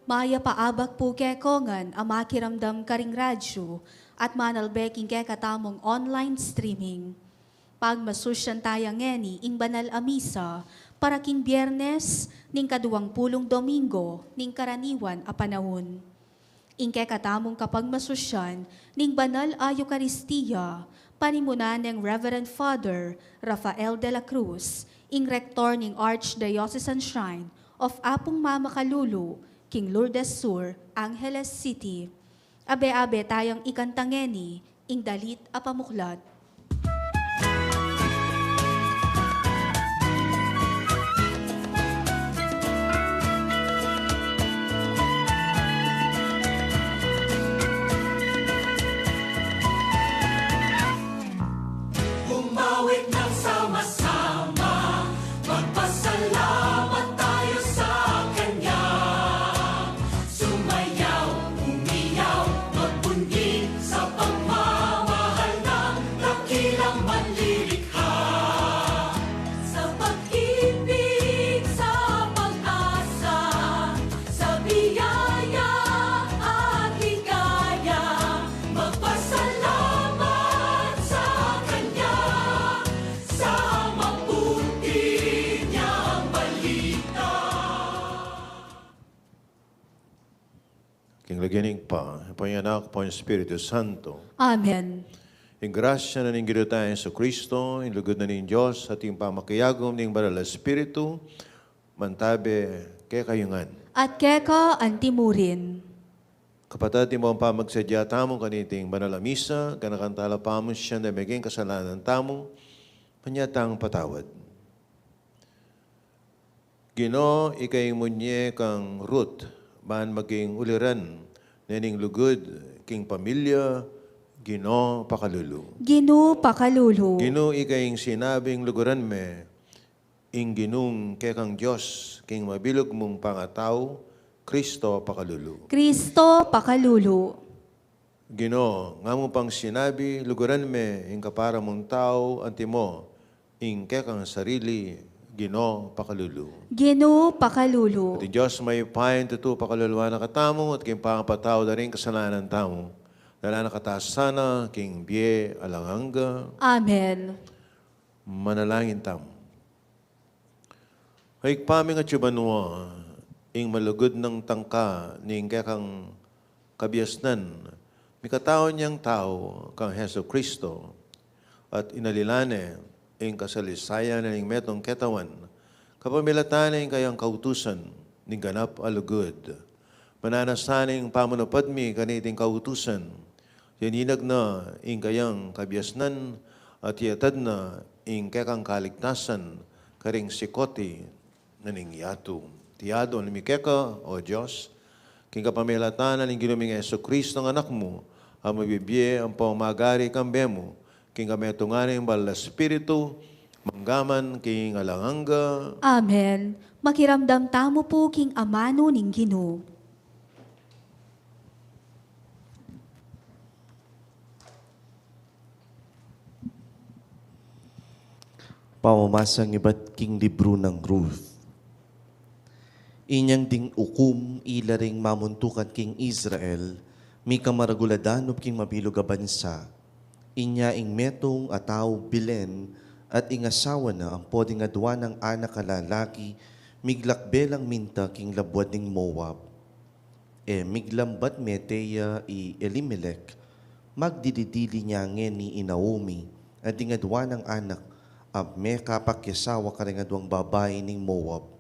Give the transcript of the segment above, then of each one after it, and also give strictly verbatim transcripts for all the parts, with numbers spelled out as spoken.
Mayap a abak pu kekongan a makiramdam karing radyu at manalbe king kekatamung online streaming. Pagmasusyan taya ngeni ing banal a misa para king Biyernes ning kaduang pulung Domingo ning karaniwan a panaun. Ing kekatamung kapagmasusyan ning banal a Eukaristia, panimunan neng Reverend Father Rafael de la Cruz, ing Rektor ning Archdiocesan Shrine of Apung Mama Calulu, king Lourdes Sur, Angeles City. Abe-abe tayang ikanta ngeni ing dalit a pamuklat. Humawig ng sama-sama, magpasalamat tayo sa Kanya. Sumayaw, umiyaw, magbunyi sa pagmamahal ng dakilang manlilikha. Sa pag-ibig, sa pag-asa, sa biyaya at ligaya, magpasalamat sa Kanya, sa mabuti niyang balita. King lagyu ning Ibpa, ampo ning Anak, ampo ning Espiritu Santo. Amen. Ing grasya na ning Ginu tang Jesucristo, ing lugud na ning Dios, at ing pamakiagum ning Banal a Espiritu, mantabe kekayu ngan. At keka antimurin. Kapatad, ing mapamansadya tamu kaniting banal a misa, ganakan tala pamunsyan deng meging kasalanan tamu, manyatang patawad. Ginu, ika ing munye kang Ruth, ban maging uliran ne ning lugud king pamilya, Ginu, pakalulu. Ginu, pakalulu. Ginu, ika ing sinabing luguran me ing Ginung kekang Dios king mabilug mung pangatau, Kristo, pakalulu. Kristo, pakalulu. Ginu, nga mu pang sinabi, luguran me ing kapara mung tau, antimo ing kekang sarili, Ginu, pakalulu. Ginu, pakalulu. At ing Dios mayupaya, ing tutu pakalulu na katamu, at king pangapatawad da ring kasalanan tamu, dala na katamu sana king bie alang angga. Amen. Manalangin tamu. Ibpa mi, atsu ka banua, ing malugud nang tangka ning kekang kabiasnan, mikatau neng tau kang Jesucristo, at inalila ne ing kasalisayan na ning metung ketawan, kapamilatan ning kayang kautusan ning ganap a lugud. Mananu sana ing pamanupad mi kaniting kautusan, yaninag na ing kayang kabiasnan, at yatad na ing kekang kaligtasan karing sikoti na ning yatu. Iti adwan mi keka, O Dios, king kapamilatan na ning Ginu ming Jesucristo, a Anak mu, a mabibie ampo magari kambe mu, king kametungan ning Banal a Espiritu, mangga man king alang angga. Amen. Makiramdam tamu pu king amanu ning Ginu. Pamamasang ibat king libru nang Ruth. Inyang ding ukum ila ring mamuntukan king Israel, mika maragul a danup king mabilug a bansa. Inya ing metung a tau bilen, at ing asawa na ampo ding adwa nang anak a lalaki, miglakbe lang minta king labuad ning Moab. E miglambat mete ya i Elimelec, magdili-dili ne ngeni i Naomi, a ding adwa nang anak, a mekapakiasawa karing adwang babai ning Moab.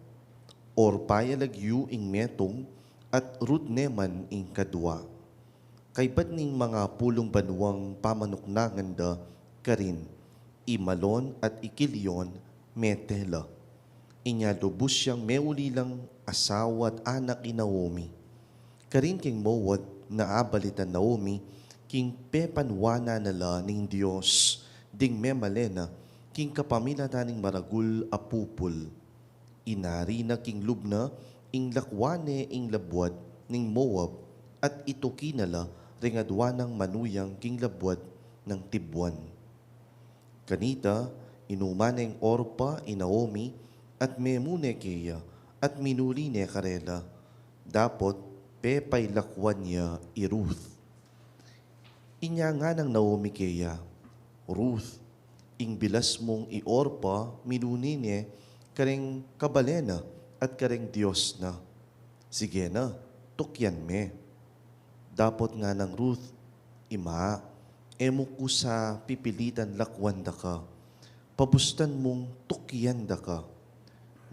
Orpa ya lagyu ing metung, at Ruth ne man ing kadwa. Kaybat ning mangapulung banuang pamanuknangan da karin, i Malon at i Kilion, mete la. Inya lubus yang meulilang asawa at anak i Naomi. Karin king Moab, naabalita i Naomi king pepanuanan na la ning Dios ding memalen na king kapamilatan ning maragul a pupul. Inari na king lub na ing lakwan ne ing labuad ning Moab, at ituki na la ring adwa nang manuyang king labuad nang tibuan. Kanita, inuman neng Orpa i Naomi, at memune keya, at minuli ne karela. Dapot, pepailakwan ya i Ruth. Inya nganang Naomi keya, "Ruth, ing bilas mung i Orpa minuni ne kareng kabalen na at kareng Dios na. Sige na, tukyan me." Dapot nganang Ruth, "Ima, e mu ku sa pipilitan lakwan da ka. Pabustan mung tukyan da ka.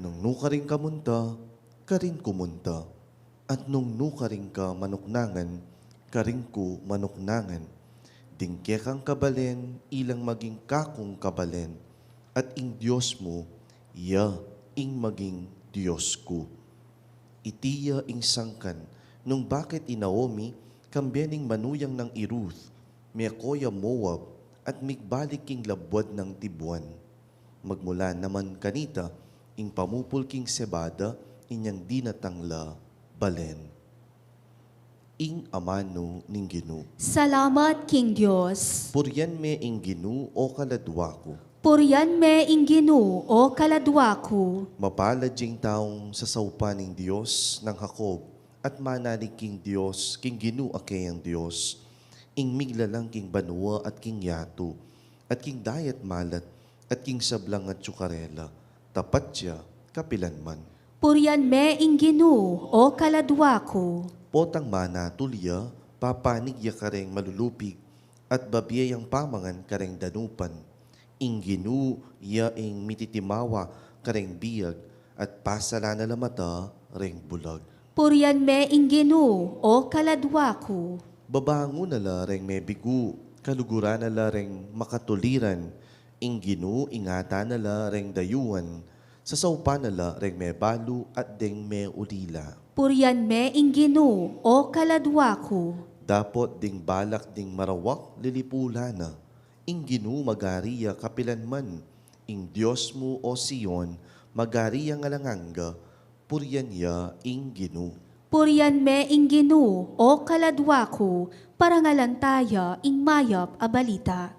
Nung nu karin ka munta, karin ku munta. At nung nu karin ka manuknangan, karin ku manuknangan. Ding kekang kabalen, ilang maging kakung kabalen. At ing Dios mu, ya ing maging Dios ku." Iti ya ing sangkan nung bakit i Naomi, kambe ning manuyang nang i Ruth, meko ya Moab, at migbalik king labuad nang tibuan. Magmula naman kanita ing pamupul king sebada, inyang dinatang la balen. Ing amanu ning Ginu. Salamat king Dios. Purian me ing Ginu, o kaladwa ku. Purian me ing Ginu, o kaladwa ku. Mapalad ya ing taung sasaupan ning Dios nang Jacob, at manalig king Dios, king Ginu a keyang Dios, ing miglalang king banua at king yatu, at king dayat malat, at king sablang atsu karela, tapat ya kapilanman. Purian me ing Ginu, o kaladwa ku. Potang manatul ya, papanig ya kareng malulupig, at babie yang pamangan kareng danupan. Ing Ginu ya ing mititimawa kareng biag, at pasalan na la mata reng bulag. Purian me ing Ginu, o kaladwa ku. Babangun na la reng mebigu, kaluguran na la reng makatuliran. Ing Ginu ingatan na la reng dayuan, sasaupan na la reng mebalu at deng meulila. Purian me ing Ginu, o kaladwa ku. Dapot ding balak ding marawak lilipulan na. Ing Ginu magari ya kapilanman. Ing Dios mu, o Sion, magari yang alang angga. Purian ya ing Ginu. Purian me ing Ginu, o kaladwa ku, parangalan taya ing mayap a balita.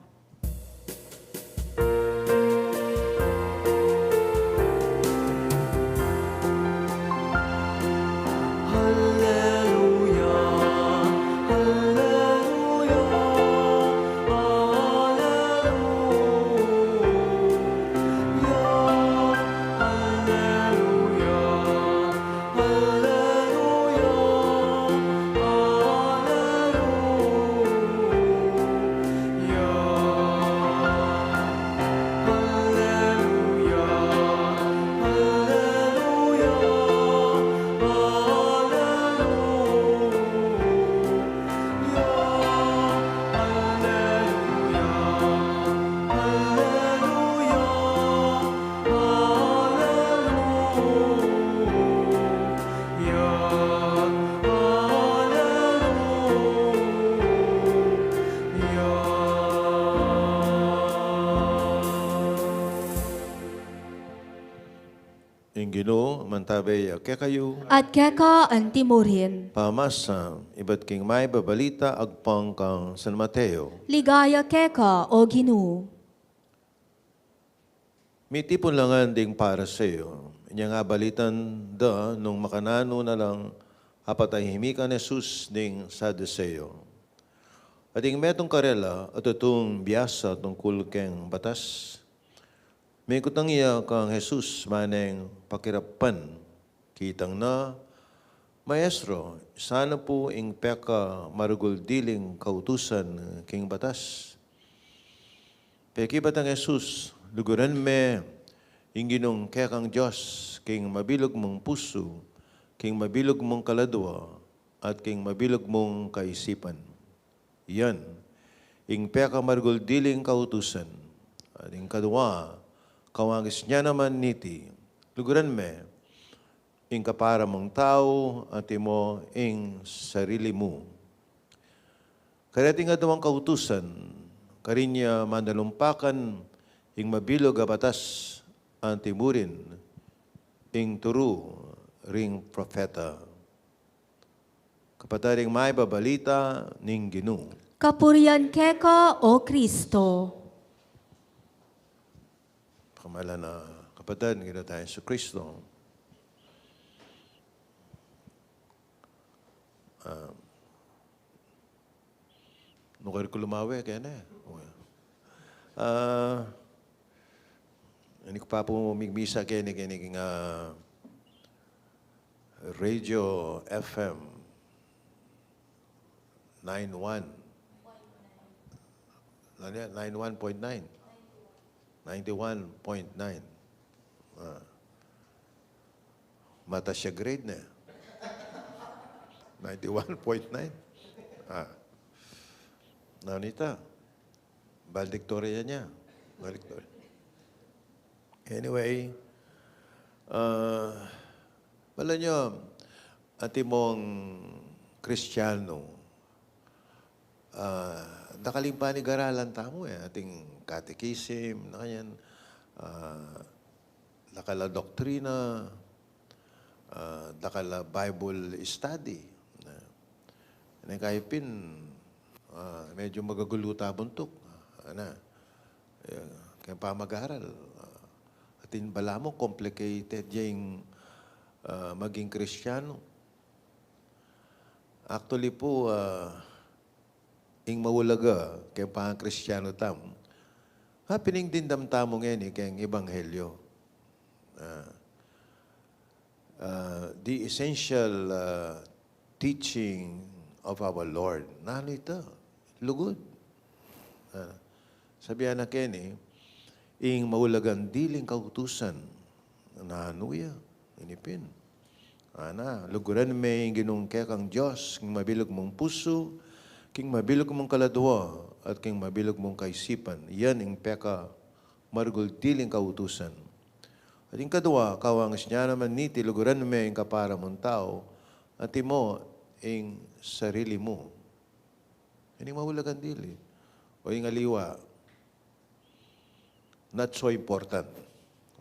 Ing Ginu mantabe ya kekayu. At keka anti mu rin. Pamasa ibat king Mayap a Balita agpang kang San Mateo. Ligaya keka, o Ginu. Mitipun la ngan ding Pariseo, inyang abalitan da nung makananu na lang apatahimikan Jesus ding Saduseo. At ding metung karela, atutung biasa tungkul keng batas. Mikutang iya kang Jesus maneng pakirapan. Kitang na, "Maestro, sanu pu ing pekamaragul diling kautusan king batas?" Pekibat nang Jesus, "Luguran me ing Ginung kekang Dios king mabilug mung pusu, king mabilug mung kaladua, at king mabilug mung kaisipan. Yan ing pekamaragul diling kautusan. At ing kadua, kawangis nya naman niti, luguran me ing kapara mung tau, at imo ing sarili mu." Kareting aduang kautusan, karin ya manalumpakan ing mabilug a batas, anti mu rin ing turu ring propeta. Kapatad, ing Mayap a Balita ning Ginu. Kapurian keka, o Kristo. Pamalan na kapatad, ing Ginu tang Jesucristo. Ah, nukari ku lumawe kene. Ah, ini ku pa pu migmisa kene, kene king, ah, Radio F M nine one. Nanu ya? Nine one point nine. Ninety-one point nine. Ah. Matas ya grade ne. Ninety-one point nine. Ah. Nanu ita? Valedictorian ya. Valedictorian. Anyway, ah, bala nyo, atin mung Kristiyanu, ah, dakal ing panigaralan tamu, e. Ating catechism, na kanyan, ah, dakal a doktrina, ah, dakal a Bible study. Na, na kayi pin, ah, medyo magagulu ta buntuk. Ana, e, keng pamagaral, ah, atin balamu complicated ya ing, ah, maging Kristiyanu. Actually pu, ah, ing maulaga keng pangakristiyanu tamu, ha pin ing dimdam tamu ngeni keng ebanghelyo. Ah, ah, the essential, ah, teaching of our Lord. Nanu ita? Lugud. Ah, sabian na keni, ing maulagang diling kautusan. Nanu ya? Ini pin. Ana, luguran me ing Ginung kekang Dios, king mabilug mung pusu, king mabilug mung kaladua, at king mabilug mung kaisipan. Yan ing pekamaragul diling kautusan. At ing kadua, kawangas na naman niti, luguran me ing kapara mung tau, at imo ing sarili mu. Ini maulagang dili. O ing aliwa, not so important.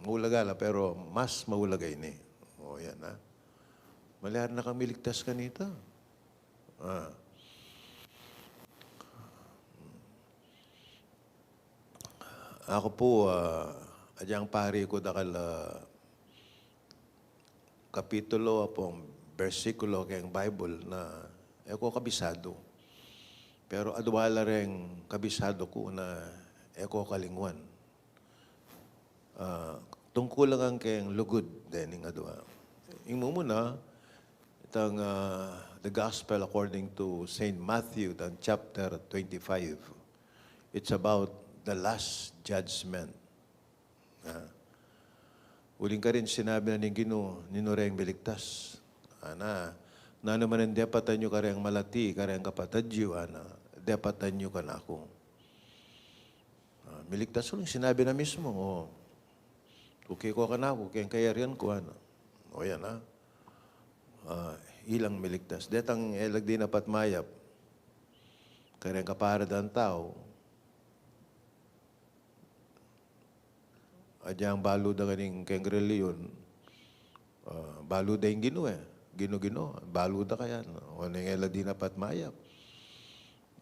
Maulaga la, pero mas maulaga ini. O, yan, ha. Malyari na kang miligtas kanita. Ah. Aku pu, ah, agyang pari ku dakal, ah, kapitulo ampong bersikulo keng Bible na e ku kabisadu. Pero adua la reng kabisadu ku na e ku kalingwan. Ah, tungkul la keng lugud dening adua. Ing mumuna, itang, ah, The Gospel according to Saint Matthew, itang chapter twenty-five. It's about the last judgment. Ah. Uling karin sinabi na ning Ginu, ninu reng miligtas? Ana, nanu man ing depatan yu kareng malati, kareng kapatad yu, ana, depatan yu kanaku. Ah, miligtas uling sinabi na mismu, o, tuki ko kanaku, keng kayarian ku, ana. O yan, ha. Ah, ilang miligtas. Detang e la dinapat mayap kareng kapara dang tau, agyang balu da kaning keng relihiyon, ah, balu da ing Ginu, e. Ginu, Ginu, balu da ka yan. O neng e la dinapat mayap.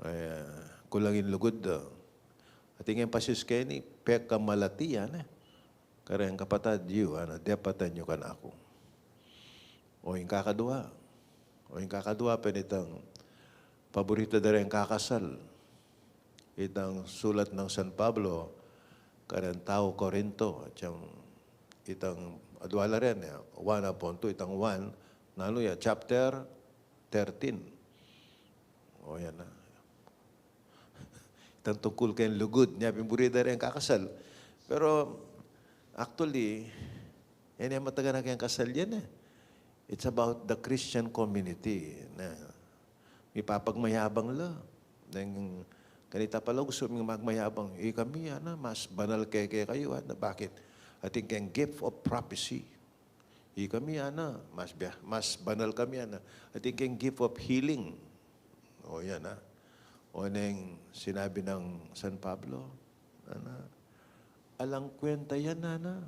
Ay, ah, kulang ing lugud da. Ating emphasis keni, pekamalati yan, e. Kareng kapatad yu, ana, depatan yu kanaku. O ing kakadua. O ing kakadua, pin itang paborito da reng kakasal. Itang sulat nang San Pablo kareng tau Corinto, agyang itang adua la rin, e, one upon two, itang one, nanu ya, chapter thirteen. O yan na. Itang tungkul keng lugud, nya pin buri da reng kakasal. Pero, actually, e ne matagan na keng kasal yan, e. It's about the Christian community. Na, mipapagmayabang la. Neng kanita pala gustu ming magmayabang. E kami, ana, mas banal kaya, kaya kayu, ana. Bakit? Atin keng gift of prophecy. E kami, ana, mas bia-, mas banal kami, ana. Atin keng gift of healing. O yan, a. O neng sinabi nang San Pablo, ana, alang kwenta yan, ana.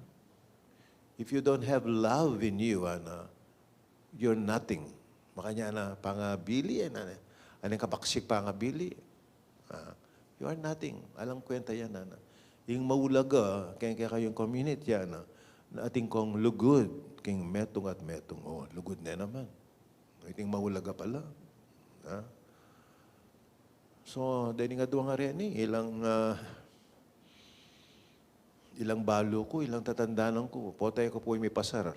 If you don't have love in you, ana, you're nothing. Makanyan na pangabili, e, na, aneng kabaksik pangabili? Ah, you are nothing. Alang kwenta yan, ana. Ing maulaga, keng kekayung community, ana, na atin kong lugud king metung at metung. O, lugud ne naman. Iting maulaga pala. Ha? So, dening aduang areni, ilang, ah, ilang balu ku, ilang tatandanan ku, potay ku pu mipasar.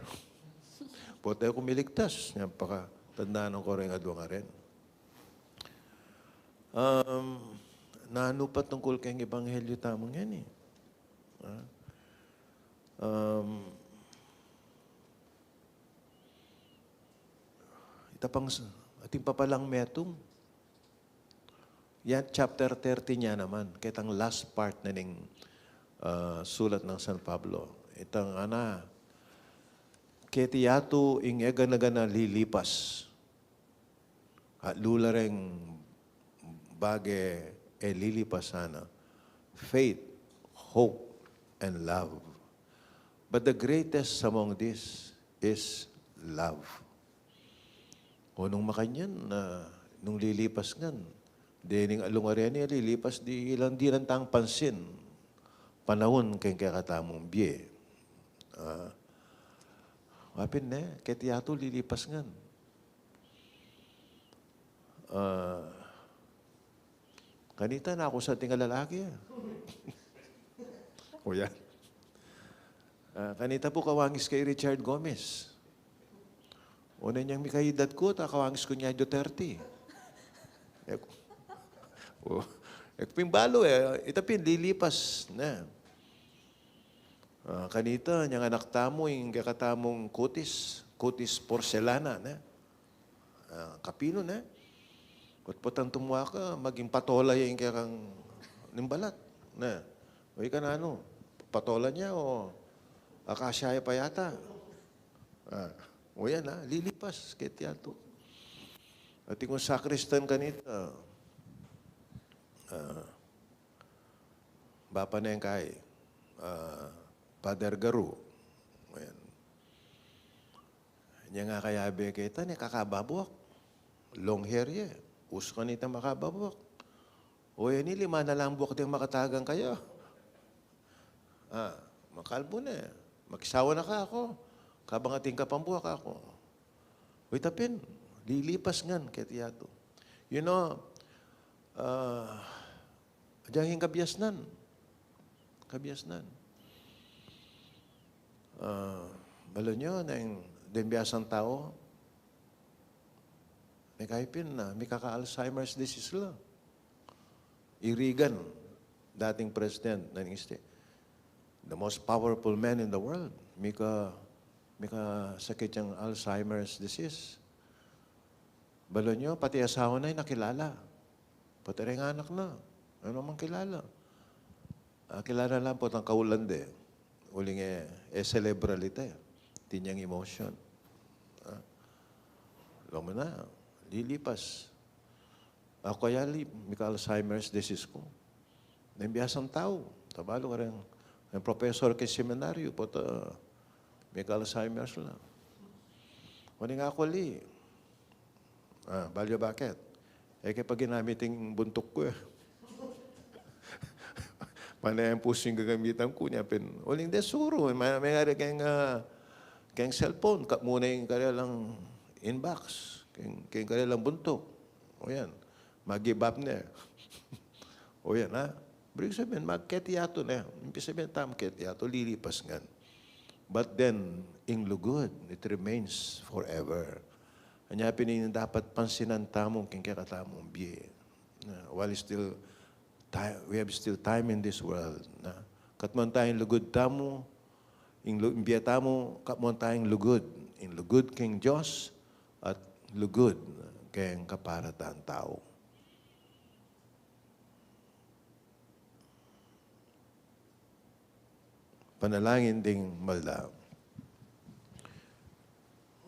Potay ku miligtas, nya pakatandanan ku reng aduang areni. Um, nanu pa tungkul keng ebanghelyo tamu ngeni? Ah, um, ita pang s-, atin pa palang metung. Yan, chapter thirteen ya naman. Ketang last part na ning, ah, sulat nang San Pablo. Itang ana, keti yatu ing e gana-gana lilipas. At lula reng bage e lilipas sana. Faith, hope, and love. But the greatest among these is love. O nung makanyan na, nung lilipas ngan, dening alung areni lilipas, di ilang dinan tang pansin. Panaun keng kekatamung bie. Ah, apin ne, keti yatu lilipas ngan. Ah, kanita, nakusa atin a lalaki, eh. O yan. Ah, kanita pu kawangis kay Richard Gomez. O, nenyang mikaedad ku, ta kawangis ku nya Duterte. E ku, o, e ku pin balu, eh. Ita pin lilipas ne. Ah, kanita, nyang anak tamu, ing kekatamung kutis, kutis porselana, ne? Ah, kapinu, ne? Potpot nang tumua ka, maging patola ya ing kekang ning balat, ne? O ika nanu, patola nya o akasya ya pa yata? Ah, o yan, ah, lilipas keti yatu. At ing sakristan kanita, ah, bapa neng kai, ah, Father Garu. Ayan. Nya nga kayabe keta ne, kakababuak. Long hair ye. Usu kanita makababuak. O, e ni, lima na lang buak deng makatagang kaya. Ah, makalbu ne. Makisawa na ka aku. Kabang atin ka pang buak aku. O, ita pin, lilipas ngan keti yatu. You know, ah, agyang ing kabiasnan. Kabiasnan. Ah, balu yu, neng deng biasang tau, mekaypin na, mikaka-Alzheimer's disease la. I Reagan, dating president na ning States, the most powerful man in the world, mika, mikasakit yang Alzheimer's disease. Balu yu, pati asawa na, e na kilala. Pati reng anak na, e na man kilala. Ah, kilala lang potang kaulan de. Uling e, e cerebral ita, e. Atin yang emotion. Ah. Lawen na, lilipas. Aku kaya li, mika-Alzheimer's disease ku. Neng biasang tau, ta balu kareng, neng professor keng seminaryo, pota mika-Alzheimer's la. Uling aku li, ah, balu yu bakit? E ke pa ginamit ing buntuk ku, e. Pane yang pusing gagamitan ku, nya pin. Uling de suru, ma-, mengari keng, ah, keng cellphone, ka muna ing karelang inbox, keng, keng karelang buntuk. O yan, mag-give up ne. O yan, ha? Ibig sabihin, magketi yatu ne. Ibig sabihin, tam keti yatu, lilipas ngan. But then, ing lugud, it remains forever. Anya pin ing dapat pansinan tamu keng kekatamung bie. Na, while still ti-, we have still time in this world, na, katmuan tayang lugud tamu, ing lu-, ing bie tamu, katmuan tayang lugud. Ing lugud keng Dios at lugud keng kaparatan tau. Panalangin ding malda.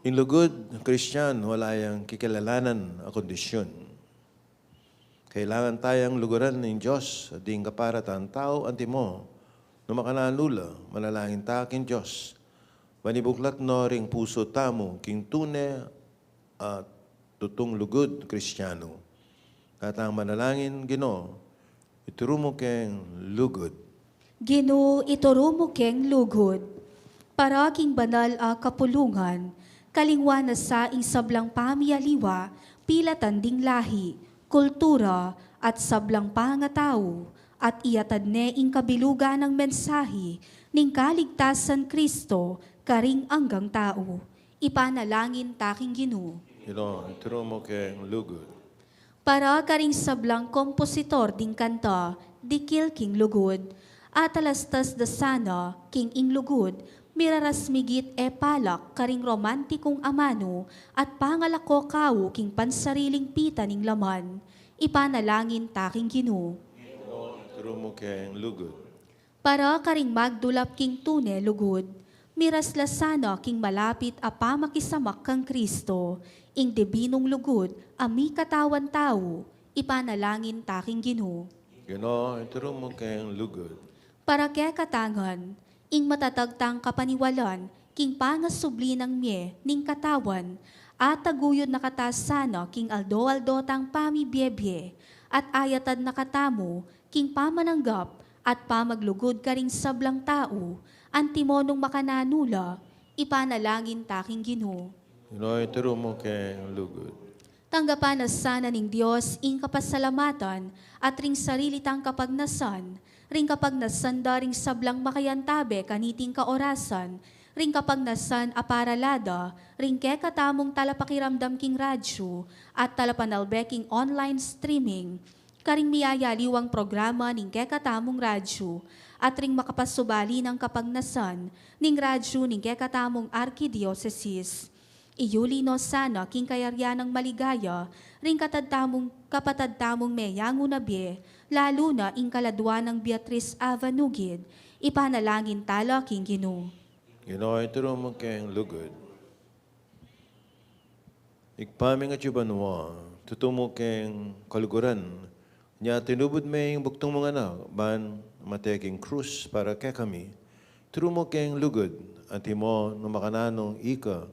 Ing lugud Kristiyan, wala yang kikilalanan a kondisyun. Kailangan tayang luguran ning Dios at ding kaparatan tau. Antimo, nung makananu la, manalangin ta king Dios. Ban ibuklat no ring pusu tamu king tune a tutung lugud Kristiyanu. Katang manalangin, Ginu, ituru mu keng lugud. Ginu, ituru mu keng lugud. Para king banal a kapulungan, kalingwan na sa ing sablang pamialiwa, pilatan ding lahi, kultura, at sablang pangatau, at iyatad ne ing kabilugan nang mensahi ning kaligtasan Kristo karing anggang tau. Ipanalangin ta king Ginu. Ginu, ituru mu keng lugud. Para karing sablang kompositor ding kanta, dikil king lugud, atalastas da sana king ing lugud, miraras migit e palak karing romantikung amanu at pangalako kau king pansariling pita ning laman. Ipanalangin ta king Ginu. Ginu, ituru mu keng lugud. Para karing magdulap king tune lugud, miras la sana king malapit a pamakisamak kang Kristo, ing dibinung lugud a mikatawan tau. Ipanalangin ta king Ginu. Ginu, ituru mu keng lugud. Para kekatang ngan, ing matatag tang kapaniwalan king pangasubli nang mie ning katawan, ataguyud na kata sana king aldo-aldo tang pamibiebie, at ayatad na katamu king pamananggap at pamaglugud karing sablang tau, antimo nung makananu la. Ipanalangin ta king Ginu. Ginu, ituru mu keng lugud. Tanggapan na sana ning Dios ing kapasalamatan at ring sarili tang kapagnasan, ring kapagnasan da ring sablang makayantabe kaniting kaorasan, ring kapagnasan a parala da ring kekatamung talapakiramdam king radyu at talapanalbe king online streaming, karing miyayaliwang programa ning kekatamung radyu, at ring makapasubali nang kapagnasan ning radyu ning kekatamung arkidiosesis. Iyuli no sana king kayarian nang maligaya ring katadtamung, kapatadtamung meyangu na bie, lalu na ing kaladua nang Beatriz Ava Nugid. Ipanalangin ta la king Ginu. Ginu, ituru mu keng lugud. Ibpa mi, ing atsu banua, tutu mu keng kaluguran, nya tinubud me ing bugtung mung Anak ban mate king krus para kekami. Ituru mu keng lugud, antimo nung makananu ika,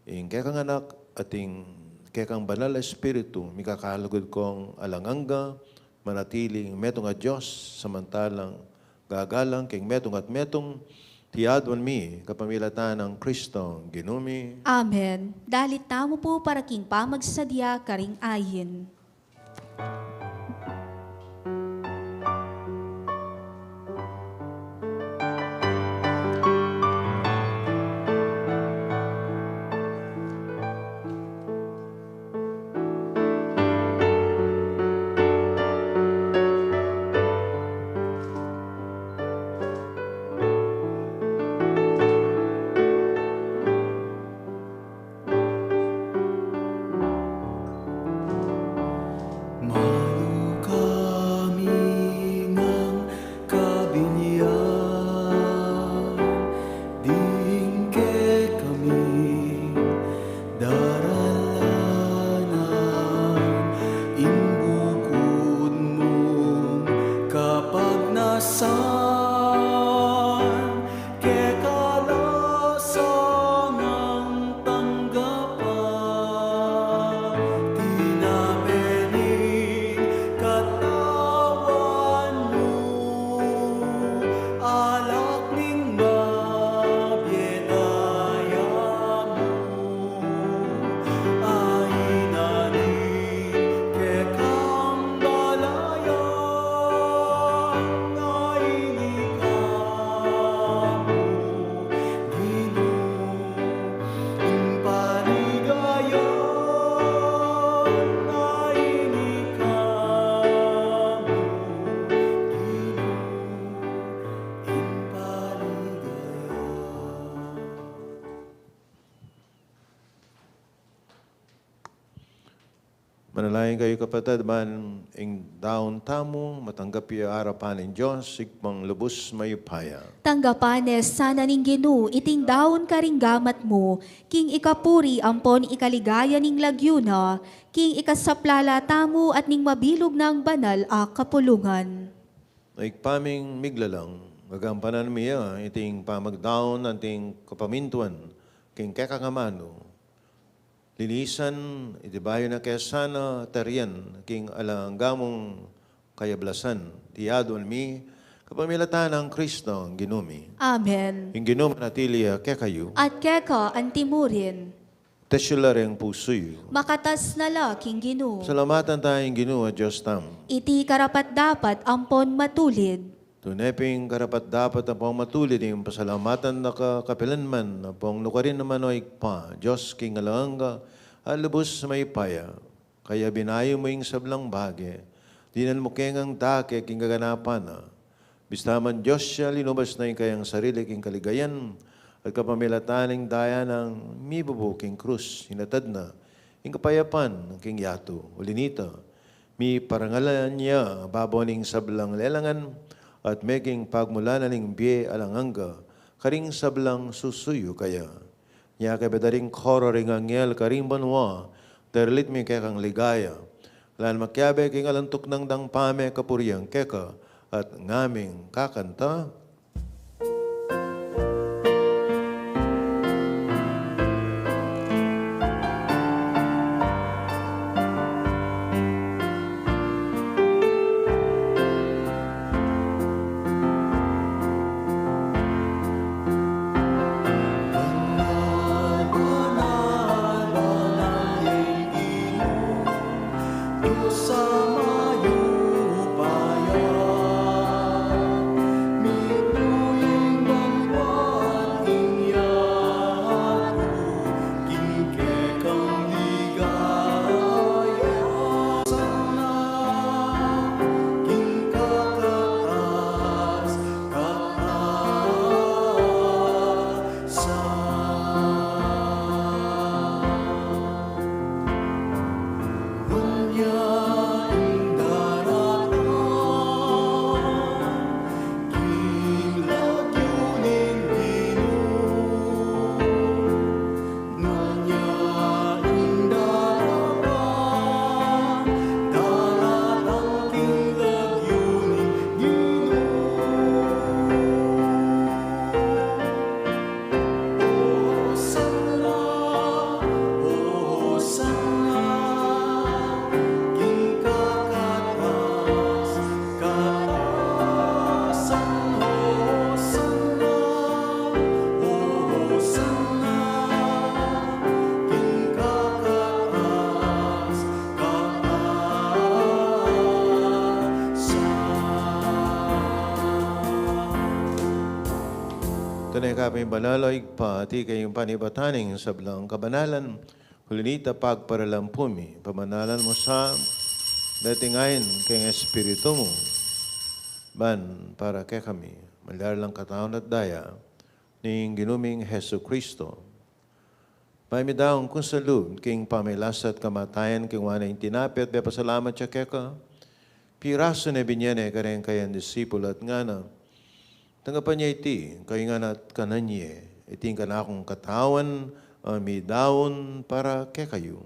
ing kekang Anak at ing kekang Banal a Espiritu, mikakalugud kong alang angga, manatili ing metung a Dios, samantalang gagalang king metung at metung, tiyaduan mi, kapamilatan nang Kristong Ginu mi. Amen. Dalit tamu pu para king pamagsadya karing ayin. Malu kami ngang kabilian, ding kekami daralanan ing bukud mung kapagnasan, keka la sanang tanggapan, tinape ning katawan mu, alak ning mabie daya mu, a inanim kekang balayan, a ini ka mu, Ginu, ing paligayan, a ini ka mu, Ginu, ing paligayan. Manalangin kayu, kapatad, ban ing daun tamu matanggap ya arapan ning Dios, Ibpang lubus mayupaya. Tanggapan ne sana ning Ginu iting daun karing gamat mu, king ikapuri ampon ikaligaya ning lagyu na, king ikasaplala tamu at ning mabilug nang banal a kapulungan. Ibpa ming miglalang, gagampanan mi ya iting pamagdaun anting kapamintuan king kekang amanu. Linisan, iti bayu na ke sana tarian king alang angga mung kayablasan, iti aduan mi kapamilatan nang Kristong Ginu mi. Amen. Ing Ginu manatili ya kekayu. At keka antimurin. Sesula reng pusu yu. Makatas na la king Ginu. Salamatan ta ing Ginu a Dios tamu. Iti karapat-dapat ampon matulid. Tune pin karapat-dapat ampong matulid ing pasalamatan da ka kapilan man, ampong nukarin man, o Ibpa, Dios king alang angga, a lubus mayupaya. Kaya binayu mu ing sablang bage, dinan mu keng dake king kaganapan na. Bista man Dios ya, linubas na ing kayang sarili king kaligayan, at kapamilatan ning daya nang mibubu king krus, inatad na ing kapayapan king yatu. Uli nita, miparangalan ya babo ning sablang lelangan, at meging pagmulan na ning bie alang angga karing sablang susuyu kaya. Nya kebe da ring koro ring anghel karing banua, daralit mi kekang ligaya. Lan makiabe king alang tuknang dang pame kapurian keka, at ngaming kakanta. Tune ka pin banal, o Ibpa, at ika ing panibatan ning sablang kabanalan. Uli nita, pagparalan pu mi, pamanalan mu sa, deti ngain king Espiritu mu, ban para kekami, malyari lang katawan at daya ning Ginu ming Jesucristo. Mayap midaun kung salub king pamagkasakit at kamatayan, kinuan ne ing tinape at pepasalamat ya keka, pirasu ne, binie ne kareng kayang disipulu at ngana: Tanggapan ye iti kayu ngan at kanan ye, iti ing kanakung katawan a midaun para kekayu.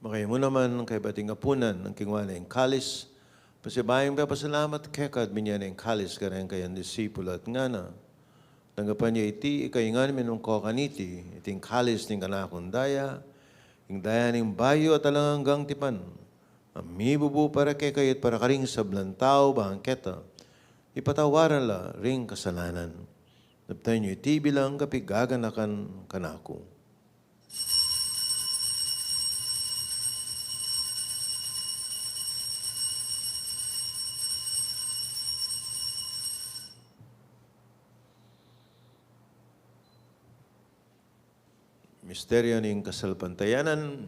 Makaymu naman kaybat ing apunan, nung kinuan ne ing kalis, pasibayu yang pepasalamat keka at binie ne ing kalis kareng kayang disipulu at ngana: Tanggapan ye iti kayu ngan minum ko kaniti, iti ing kalis ning kanakung daya, ing daya ning bayu at alang anggang tipan, a mibubu para kekayu at para karing sablang tau, ban keta ipatawaran la ring kasalanan. Daptan yu iti bilang kapaganakan kanaku. Misteryu ning kasalpantayanan.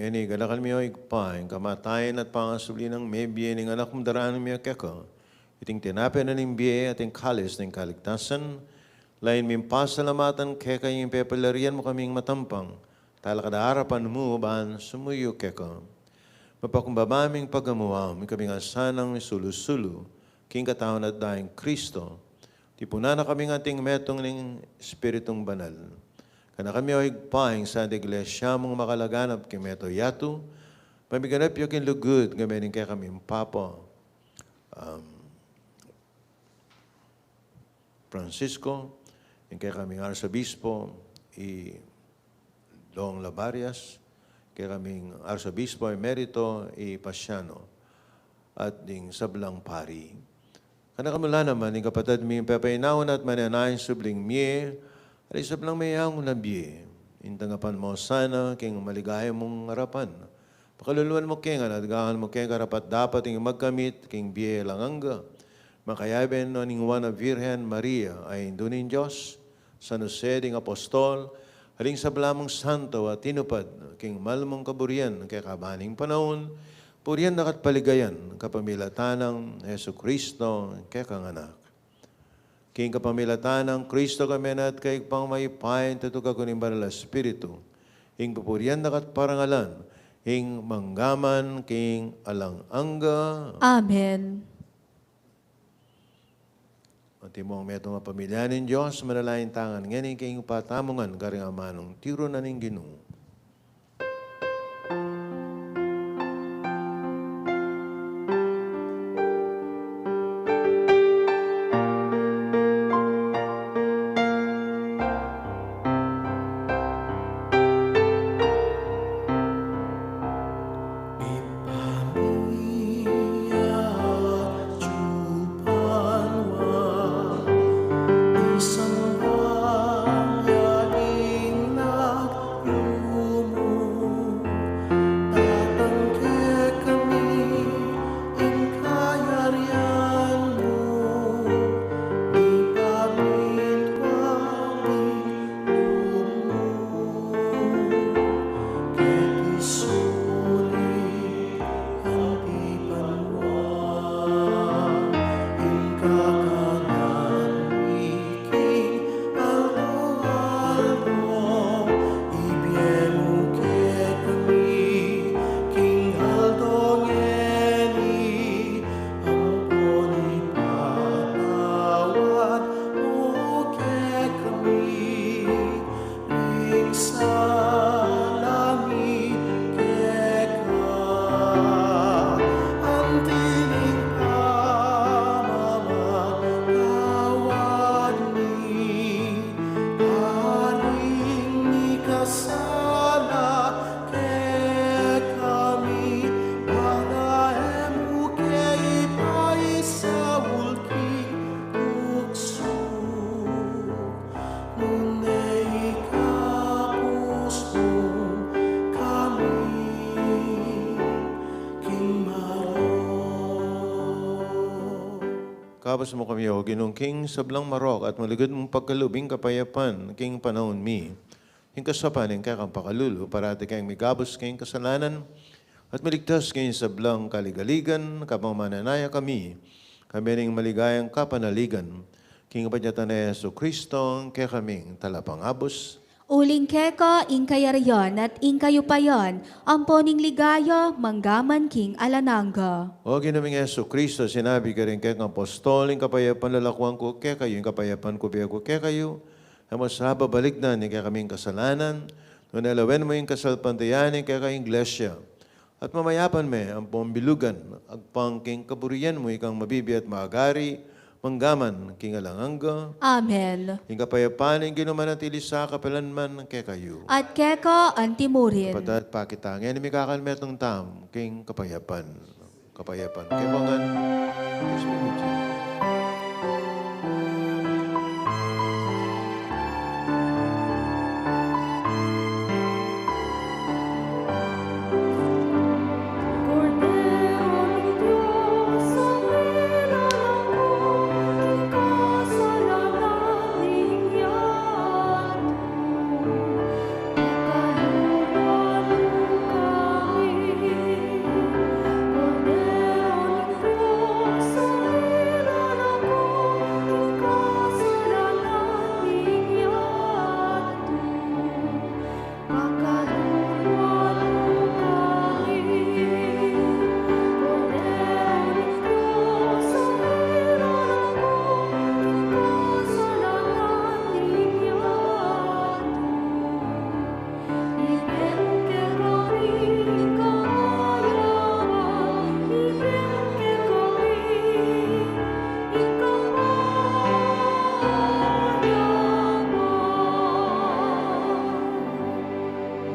Ngeni, ganakan mi, o Ibpa, ing kamatayan at pangasubli nang mebie ning Anak mung daraun mi keka, iting tinape na ning bie at ing kalis ning kaligtasan, lain ming pasalamatan keka ing pepalarian mu kaming matampang talakad king arapan mu ban sumuyu keka. Mapakumbaba ming pagamuan, ikami ngan sanang misulu-sulu king katawan at daya nang Kristo, tipunan na kami ngan king metung ning Espiritung Banal. Ganakan mi, o Ibpa, ing Santa Iglesia mung makalaganap king mabilug a yatu, pamiganap ya king lugud, ngeni ning kekaming Papa, um, Francisco, ing kekaming Arsobispo i Dong Labarias, ing kekaming Arsobispo Emerito i Pasiano, at ding sablang pari. Ganakan mu la naman ing kapatad ming pepainawa na at manenaya king subling mie, at ing sablang meangu na bie. Ing tanggapan mu la sana king maligaya mung arapan. Pakaluluan mu kami ngan at gawan mu kaming karapat-dapat ing magkamit king bie alang angga, makayabe na ning Nuan a Virgen Maria, a Indu ning Dios, San Jose ding Apostol, at ding sabla mung santo a tinupad king mal mung kaburian kekaba ning panaun, purian da ka at paligayan kapamilatan nang Jesucristo, ing kekang Anak. King kapamilatan nang Kristo, kami na at keka, Ibpang mayupaya, tutu ka king Banal a Espiritu, ing pupurian da ka at parangalan, ing mangga man king alang angga. Amen. Antimo ing metung a pamilya ning Dios, manalangin tamu ngan ngeni king patamungan karing amanung tiru na ning Ginu. Kabus mu kami, o Ginu, king sablang marok at malugud mung pagkalub, ing kapayapan king panaun mi. Ing kasaupan ning kekang pakalulu, parati keng mikabus king kasalanan at miligtas king sablang kaligaligan, kabang manenaya kami, kami ning maligayang kapanaligan king kapanyatang nang Jesucristo, ing kekaming Talapangabus. Uling keka ing kayarian at ing kayupayan, ampo ning ligaya, mangga man king alang angga. O Ginu ming Jesucristo, sinabi karing kekang apostol, ing kapayapan lalakuan ku kekayu, ing kapayapan ku ibie ku kekayu, e mu sa babalikdan ing kekaming kasalanan, nune lawen mu ing kasalpantayanan ning kekang Iglesia, at mamayapan me ampong bilugan agpang king kaburian mu, ikang mabibie at magari, mangga man king alang angga. Amen. Ing kapayapan ning Ginu manatili sa kapilan man kekayu. At keka antimurin. Kapatad, pakit tamu ngeni ing kakalmetung tamu king kapayapan. Kapayapan kekayu ngan.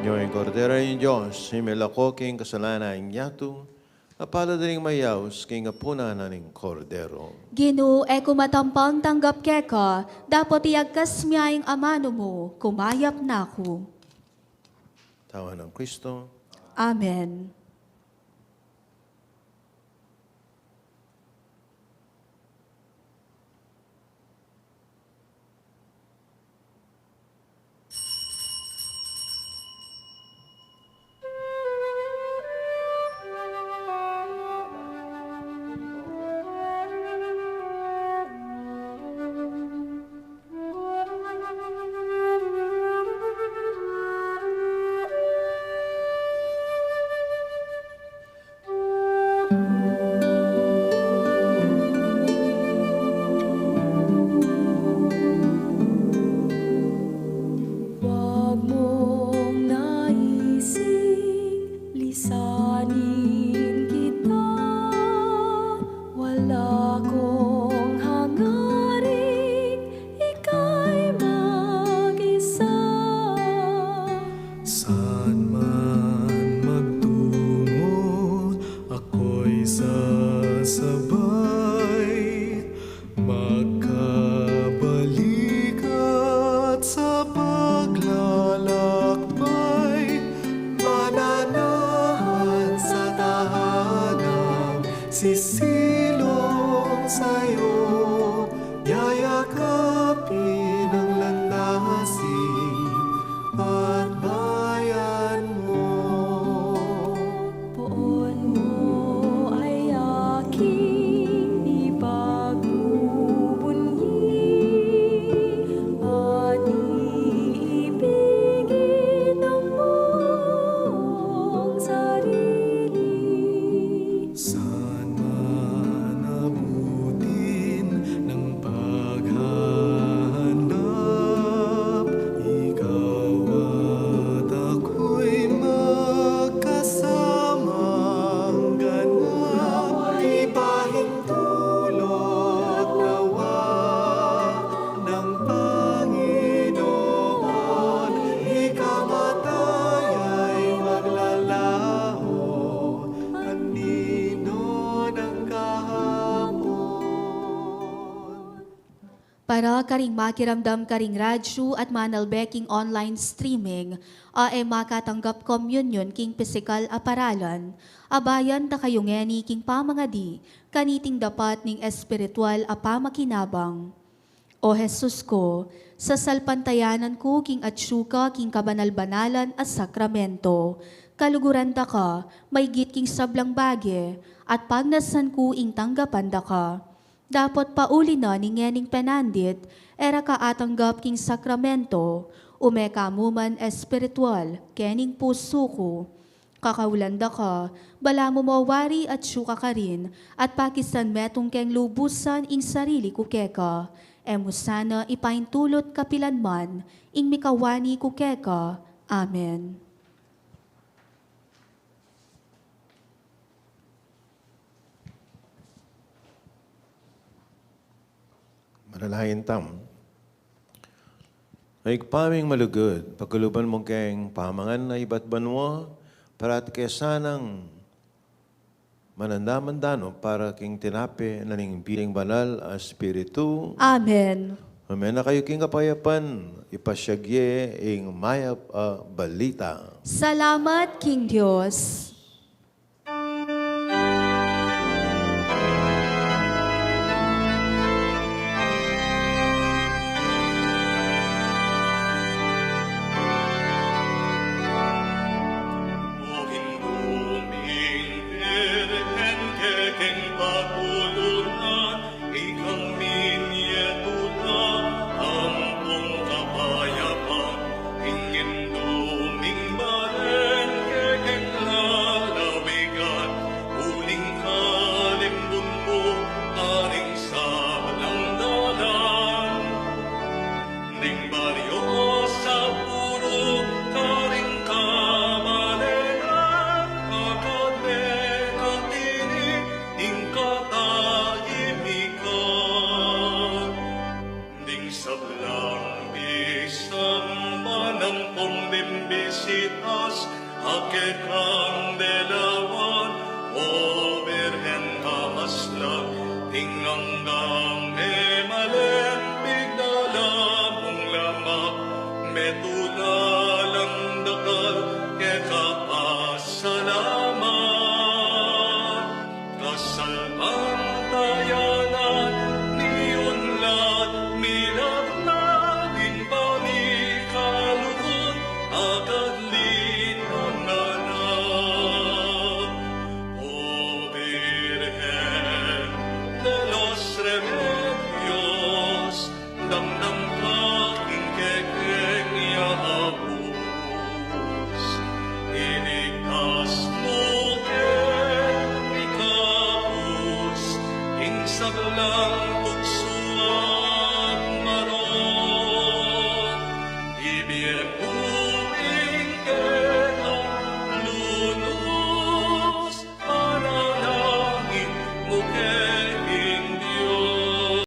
Nyo ing Kordero ning Dios, ing milako king kasalanan ning yatu. Mapalad ding mayaus king apunan na ning Kordero. Ginu, e ku matampang tanggap keka, dapot iyagkas mu ing amanu mu, kumayap na ku. Katawan nang Kristo. Amen. Wag mong naising lisanin kita, wala kong hangaring ika'y mag-isa. Saan man magtungo, ako'y sasabay. Magkabalikat sa paglalakbay, mananahan sa tahanang sisilong sa'yo, yayakapin ang landasing at bayan mo. Poon mo ay aking ipagbubunyi, at iibigin ang buong sarili. Saan man abutin ng paghahanap, ikaw at ako'y magkasamang ganap. Ipahintulot nawa ng Panginoon, ikamatay ay maglalaho, anino ng kahapon. Para karing makiramdam karing radyu at manalbe king online streaming, a e makatanggap komunyon king pisikal a paralan, abayan da kayu ngeni king pamangadi kaniting dapat ning espiritual a pamakinabang. O Jesus ku, sasalpantayanan ku king atyu ka king kabanal-banalan a sakramento, kaluguran da ka maygit king sablang bage, at pagnasan ku ing tanggapan da ka. Dapot pauli na ning ngening penandit, e ra ka atanggap king sakramento, ume ka mu man espiritual kening pusu ku. Kakaulan da ka, balamu mo wari atyu ka karin, at pakisan metung keng lubusan ing sarili ku keka, e mu sana ipaintulut kapilan man ing mikawani ku keka. Amen. Manalangin tamu. Ibpa ming malugud, pakuluban mu keng pamangan a ibat banua, parati ke sanang manandamandan o para king tinape na ning bie ning Banal a Espiritu. Amen. Mame na kayu king kapayapan, ipasiag ye ing mayap a balita. Salamat king Dios. Sitas, a kekang delawan, O Birhen a maslag king angga.